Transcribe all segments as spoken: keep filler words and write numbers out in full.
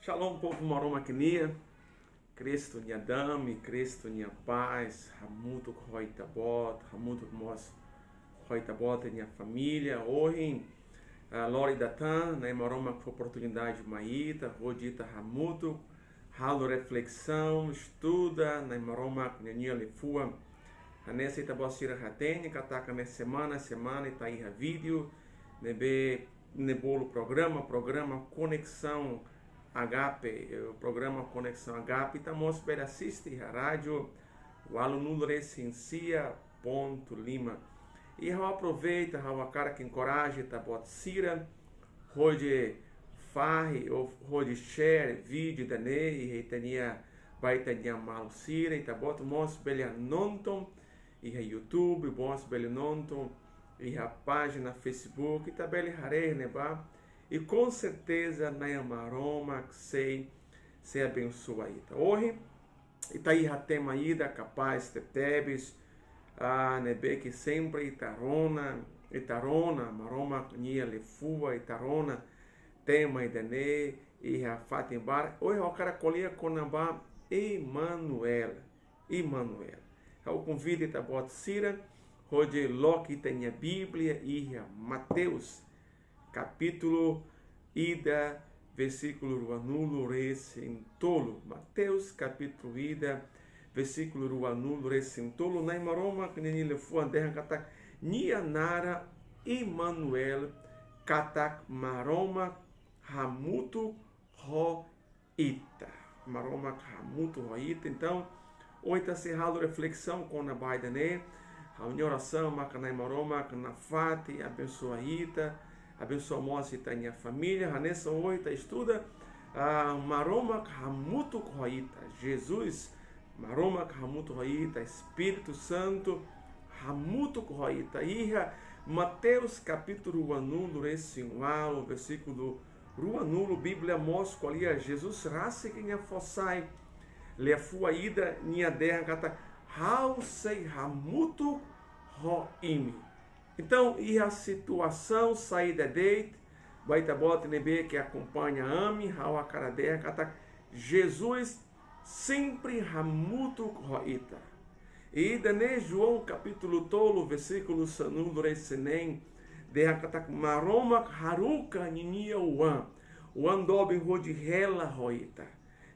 Shalom, povu Maromak nian. Kristu nia dame, Kristu nia pás hamutuk ho ita-boot, hamutuk mós ho ita-boot nia família. Ohin, ah, lori datan, Na'i Maromak fó oportunidade mai ita, hodi ita hamutuk halo reflesaun, estuda Na'i Maromak ninia liafuan. Hanesan ita-boot sira hatene katak ne'e semana, semana ita iha vídeo ne'ebé, ne'e bolu programa, programa Koneksaun Agape, eh, programa Koneksaun Agape, ita mós bele asiste iha rádiu ualunulu-resin-sia pontu lima. I ha'u aproveita, ha'u hakarak enkoraja ita-boot sira, hodi fahe, ou hodi share vídeo ida-ne'e, iha ita-nia, ba ita-nia maluk sira, ita-boot mós bele nonton iha YouTube, mós bele nonton iha pájina Facebook, ita bele haree ne'ebá, i com certeza Na'i Maromak sei, sei abensoa ita. Ohin, ita iha tema ida kapás tebetebes, ah, ne'ebé ke sempre ita rona, ita rona Maromak nia liafuan, ita rona tema ida-ne'e iha fatin barak. Ohin ha'u hakarak ko'alia kona-ba Emanuel, Emanuel. Ha'u konvida ita-boot sira hodi loke ita-nia Bíblia iha Mateus, kapítulu ida, versíkulu ruanulu-resin-tolu. Mateus, kapítulu ida, versíkulu ruanulu-resin-tolu. Na'i Maromak ninia liafuan dehan katak, nia naran Emanuel, katak Maromak hamutuk ho ita. Maromak hamutuk ho ita. Entaun, ohin ita sei halo reflesaun kona-ba ida-ne'e. Ha'u-nia orasaun maka Na'i Maromak nafatin abensoa ita, abensoa mós ita-nia família. Hanesan ohin ita estuda, ah, Maromak hamutuk ho ita. Jesus, Maromak hamutuk ho ita, Espíritu Santu hamutuk ho ita. Iha Mateus kapítulu ruanulu-resin-ualu, versíkulu ruanulu, Bíblia mós ko'alia Jesus rasik nia fó sai liafuan ida, nia dehan katak, ha'u sei hamutuk ho imi. Entaun, iha situasaun saida de'it, ba ita-boot ne'ebé ke akompaña ami, ha'u hakarak dehan katak Jesus sempre hamutuk ho ita. Ida-ne'e João kapítulu tolu, versíkulu sanulu-resin-neen, dehan katak Maromak haruka ninia Oan, Oan doben hodi hela ho ita.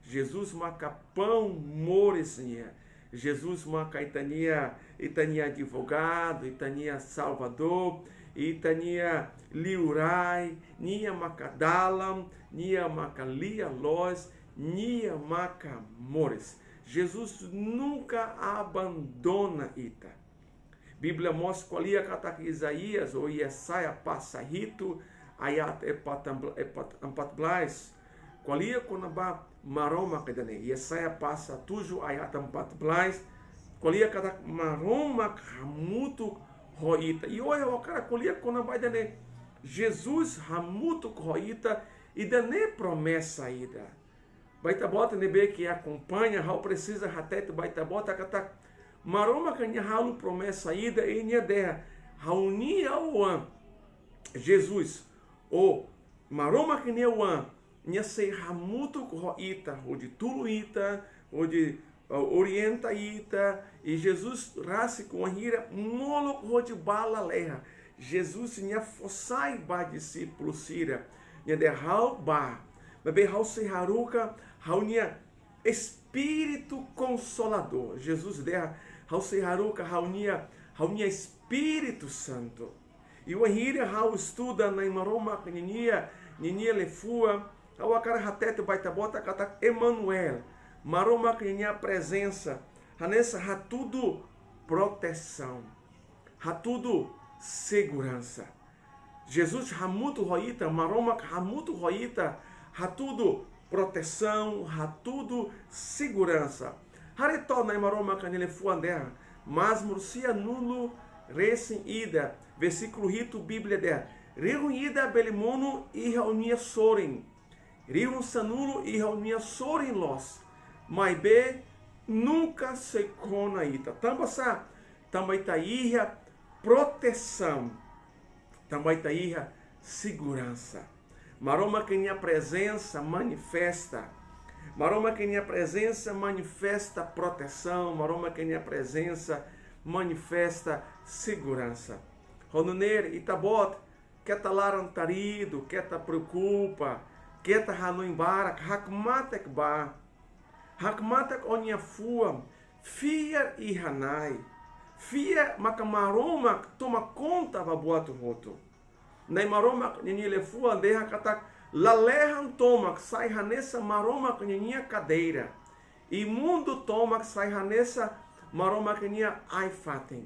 Jesus maka paun moris nian. Jesus maka ita-nia, ita-nia advogadu, ita-nia salvadór, ita-nia liurai, nia maka dalan, nia maka lia-loos, nia maka moris. Jesus nunka abandona ita. Bíblia mós ko'alia katak Isaías ou Yesaya pasal hitu ayat empat, empat, empat belas. Ko'alia kona-ba Maromak ida-ne'e. Yesaya pasal tujuh ayat empat belas. Ko'alia katak Maromak hamutuk ho ita. I ohin ha'u hakarak ko'alia kona-ba ida-ne'e. Jesus hamutuk ho ita, ida-ne'e promesa ida. Ba ita-boot ne'ebé ke akompaña, ha'u presiza hatete ba ita-boot katak Maromak nia halo promesa ida, i nia dehan, ha'u-nia Oan, Jesus, ou Maromak nia Oan, nia sei hamutuk ho ita, hodi tulun ita, hodi, uh, orienta ita, i Jesus rasik wainhira molok hodi bá lalehan. Jesus nia fó sai ba dixípulu sira. Nia dehan ha'u bá. Maibé ha'u sei haruka ha'u-nia Espíritu Konsoladór. Jesus dehan ha'u sei haruka ha'u-nia, ha'u-nia Espíritu Santu. I wainhira ha'u estuda Na'i Maromak ninia, ninia liafuan, ha'u hakarak hatete ba ita-boot katak Emanuel, Maromak ninia prezensa, hanesan hatudu protesaun, hatudu seguransa. Jesus hamutuk ho ita, Maromak hamutuk ho ita, hatudu protesaun, hatudu seguransa. Haree took Na'i Maromak nia liafuan dehan, Mazmur sianulu-resin-ida, versíkulu hitu, Bíblia dehan, rihun ida bele monu iha ó-nia sorin, rihun sanulu iha ó-nia sorin loos, maibé nunka sei kona ita. Tanba sá? Tanba ita iha protesaun, tanba ita iha seguransa. Maromak nia prezensa manifesta. Maromak nia prezensa manifesta protesaun. Maromak nia prezensa manifesta seguransa. Ho nune'e, ita-boot, keta laran-taridu, keta preokupa, keta hanoin barak, hakmatek bá. Hakmatek ó-nia fuan, fiar iha Na'i. Fiar maka Maromak toma konta ba buat hotu. Na'i Maromak ninia liafuan dehan katak lalehan tomak sai hanesan Maromak ninia kadeira. I mundu tomak sai hanesan Maromak nia ai-fatin.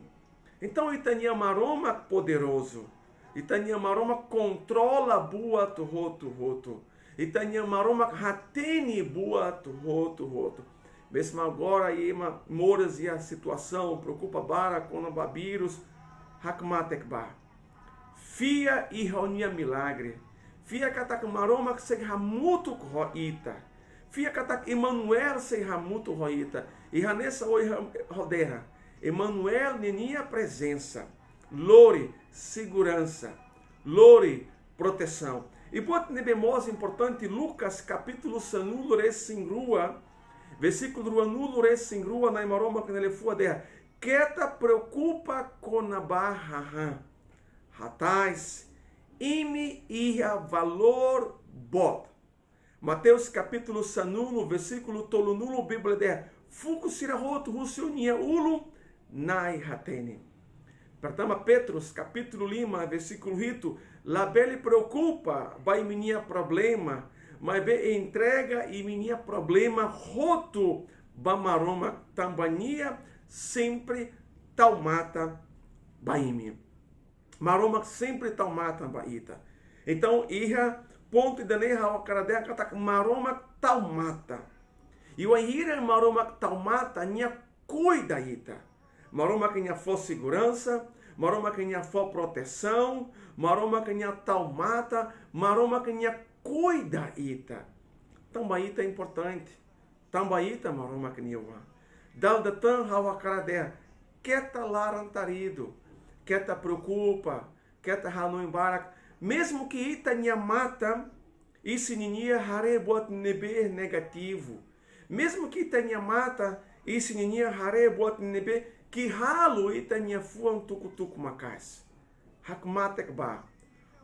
Entaun, ita-nia Maromak poderozu. Ita-nia Maromak kontrola buat hotu-hotu. Ita-nia Maromak hatene buat hotu-hotu. Mezmu agora ema moras iha situasaun, preokupa barak kona-ba vírus, hakmatek bá. Fiar iha ó-nia milagre. Fiar katak Maromak sei hamutuk ho ita. Fiar katak Emanuel sei hamutuk ho ita. I hanesan ohin ha'u dehan, Emanuel ninia prezensa lori seguransa, lori protesaun. I buat ne'ebé mós importante, Lucas kapítulu sanulu-resin-rua, versíkulu ruanulu-resin-rua, Na'i Maromak nia liafuan dehan: Keta preokupa kona-ba hahán. Hatais, imi iha valór boot. Mateus kapítulu sanulu, versíkulu tolunulu, Bíblia dehan: Fuku sira hotu husi ó-nia ulun, Na'i hatene. Pertama Petrus kapítulu lima, versíkulu hitu: Labele preokupa ba imi-nia problema, maibé entrega imi-nia problema hotu ba Maromak, tanba Nia sempre tau matan ba imi. Maromak sempre tau matan ba ita. Entaun, iha pontu ida-ne'e ha'u hakarak dehan katak Maromak tau matan. I wainhira Maromak tau matan, Nia kuida ita. Maromak Nia fó seguransa, Maromak Nia fó protesaun, Maromak Nia tau matan, Maromak Nia kuida ita. Tanba ita importante. Tanba ita Maromak nia oan. Dala ida tan ha'u hakarak dehan, keta laran-taridu, keta preokupa, keta hanoin barak. Mezmu ke ita-nia matan isin nian haree buat ne'ebé negativu, mezmu ke ita-nia matan isin nian haree buat ne'ebé ke halo ita-nia fuan tuku-tuku maka'as, hakmatek bá.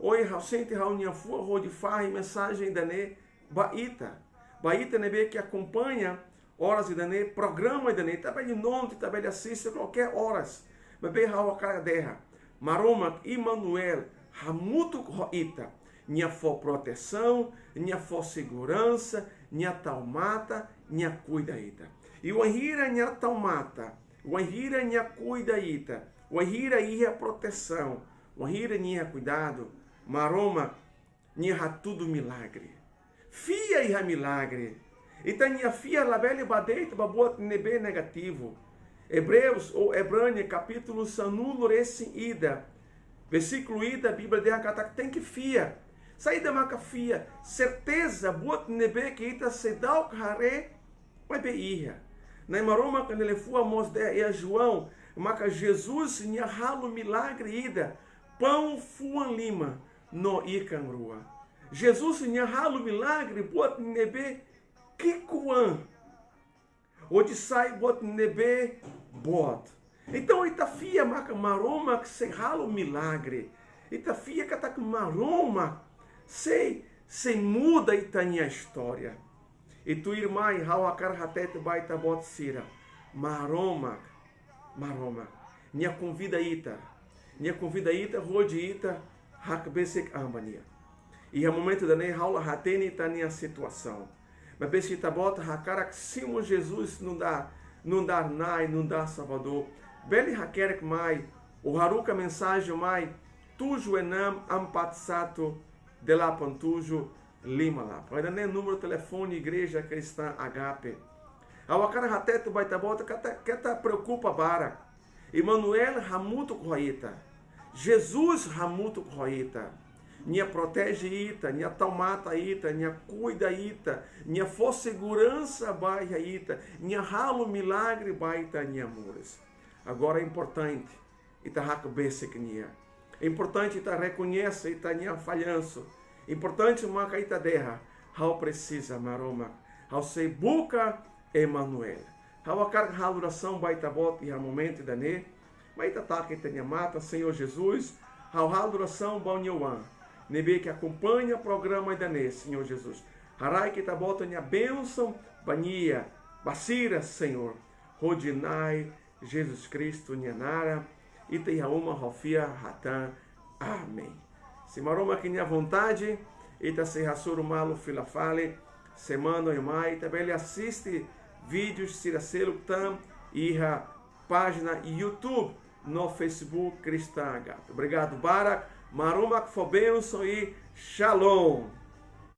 Ohin ha'u sente ha'u-nia fuan hodi fahe mensajen ida-ne'e ba ita. Ba ita ne'ebé ke akompaña oras ida-ne'e, programa ida-ne'e, ita bele nonton, ita bele asiste kualkér oras. Maibé ha'u hakarak dehan, Maromak Emanuel hamutuk ho ita. Nia fó protesaun, Nia fó seguransa, Nia tau matan, Nia kuida ita. I wainhira Nia tau matan, wainhira Nia kuida ita, wainhira iha protesaun, wainhira Nia iha kuidadu, Maromak Nia hatudu milagre. Fiar iha milagre. Ita-nia fiar labele bá de'it ba buat ne'ebé negativu. Ebreus ou Ebrania kapítulu sanulu-resin-ida, versíkulu ida, Bíblia dehan katak tenke fiar. Saida maka fiar? Serteza buat ne'ebé ke ita seidauk haree, maibé iha. Na'i Maromak nia liafuan mós dehan iha João, maka Jesus Nia halo milagre ida, paun fuan lima no ikan rua. Jesus Nia halo milagre buat ne'ebé ki'ikoan, hodi sai buat ne'ebé boot. Entaun, ita fiar maka Maromak sei halo milagre. Ita fiar katak Maromak sei, sei muda ita-nia istória. I tuirmai, ha'u hakarak hatete ba ita-boot sira, Maromak, Maromak Nia konvida ita, Nia konvida ita hodi ita hakbesik an ba Nia. Iha momentu ida-ne'e ha'u la hatene ita-nia situasaun. Maibé se ita-boot hakarak simu Jesus nu'udar, nu'udar Na'i, nu'udar Salvadór, bele hakerek mai, ou haruka mensajen mai, tujuh enam empat satu delapan tujuh lima delapan. Ida-ne'e númeru telefone Igreja Cristã Agape. Ha'u hakarak hatete ba ita-boot, keta, keta preokupa barak. Emanuel hamutuk ho ita. Jesus hamutuk ho ita. Nia proteje ita, Nia tau matan ita, Nia kuida ita, Nia fó seguransa ba iha ita, Nia halo milagre ba ita-nia moris. Agora importante ita hakbesik Nia. Importante ita rekoñese ita-nia fallansu. Importante maka ita dehan: Ha'u presiza Maromak. Ha'u sei buka Emanuel. Ha'u hakarak halo orasaun ba Ita-Boot iha momentu ida-ne'e. Mai ita taka ita-nia matan. Señór Jesus, ha'u halo orasaun ba Ó-nia oan ne'ebé ke akompaña programa ida-ne'e, Señór Jesus. Haraik Ita-Boot nia bensaun ba nia, ba sira, Señór. Hodi Na'i Jesus Kristu nia naran ita iha uma ha'u fiar hatán: Amen. Se Maromak nia vontade, ita sei hasoru malu fila fali semana oin mai. Ita bele asiste vídeu sira seluk tan iha pájina YouTube no Facebook Cristã Agape. Obrigadu barak. Maromak fó bensaun i Shalom.